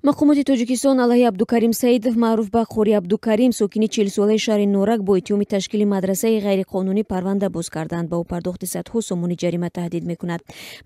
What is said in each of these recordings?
Мақомоти Тоҷикистон алайҳи Абдукарим Саидов, маъруф ба Қори Абдукарим, сокини 40-солаи шаҳри Норак, бо иттиҳоми ташкили мадрасаи ғайриқонунӣ парванда боз карданд. Ба ӯ пардохти садҳо сомонӣ ҷарима таҳдид мекунад.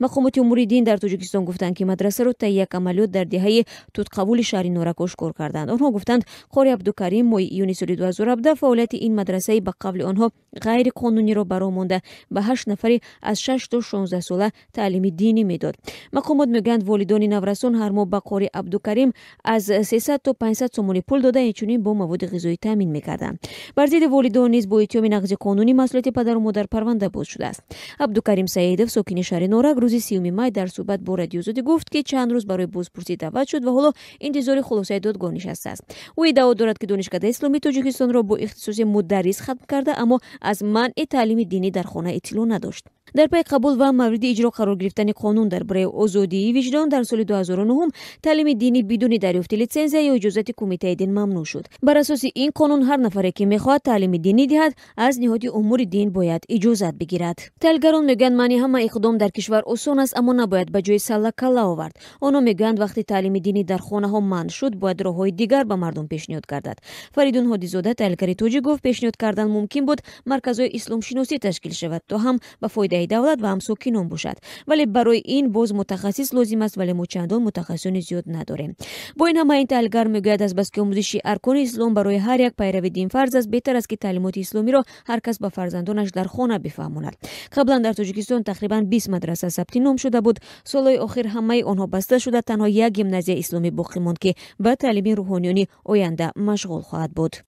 Мақомоти умури дин дар Тоҷикистон гуфтанд, ки мадрасаро таи як амалиёт дар деҳаи Тутқавули шаҳри Норак ошкор карданд. Онҳо гуфтанд, Қори Абдукарим моҳи июни соли 2017 фаъолияти ин мадрасаи ба қавли онҳо ғайриқонуниро ба роҳ монда, ба 8 нафари аз 6 то 16 сола таълими динӣ медод. Мақомот мегӯянд, волидони наврасон ҳар моҳ ба Қори Абдукарим аз 300 то 500 сомонӣ пул дода, инчунин бо маводи ғизоӣ таъмин мекарданд. Бар зидди волидон низ бо иттиҳоми нақзи қонуни масъулияти падару модар парванда боз шудааст. Абдукарим Саидов, сокини шаҳри Норак, рӯзи 30 май дар суҳбат бо Радиои Озодӣ гуфт, ки чанд рӯз барои бозпурсӣ даъват шуд ва ҳоло интизори хулосаи додгоҳ нишастааст. Ӯ иддао дорад, ки Донишкадаи исломии Тоҷикистонро бо ихтисоси мударрис хатм карда, аммо аз манъи таълими динӣ дар хона иттилоъ надошт. Дар пайи қабул ва мавриди иҷро қарор гирифтани қонун дар бораи озодии виҷдон дар соли 2009, таълими динӣ бидуни дарёфти литсензия ё иҷозати Кумитаи дин мамнӯъ шуд. Бар асоси ин қонун, ҳар нафаре, ки мехоҳад таълими динӣ диҳад, аз ниҳоди умури дин бояд иҷозат бигирад. Таҳлилгарон мегӯянд, манъи ҳама иқдом дар кишвар осон аст, аммо набояд ба ҷои салла калла овард. Онҳо мегӯянд, вақте таълими динӣ дар хонаҳо манъ шуд, бояд роҳҳои дигар ба мардум пешниҳод гардад. Фаридун Ҳодизода, таҳлилгари тоҷик, гуфт, пешниҳод кардан мумкин буд марказҳои исломшиносӣ ташкил шавад, то ҳам ба фоидаи давлат ва ҳам сокинон бошад, вале барои ин боз мутахассис лозим аст, вале мо чандон мутахассисони зиёд надорем. Бо ин ҳама, ин таҳлилгар мегӯяд, азбаски омӯзиши аркони ислом барои ҳар як пайрави дин фарз аст, беҳтар аст, ки таълимоти исломиро ҳар кас ба фарзандонаш дар хона бифаҳмонад. Қаблан дар Тоҷикистон тақрибан 20 мадраса сабти ном шуда буд. Солҳои охир ҳамаи онҳо баста шуда, танҳо як гимназияи исломӣ боқӣ монд, ки ба таълими рӯҳониёни оянда машғул хоҳад буд.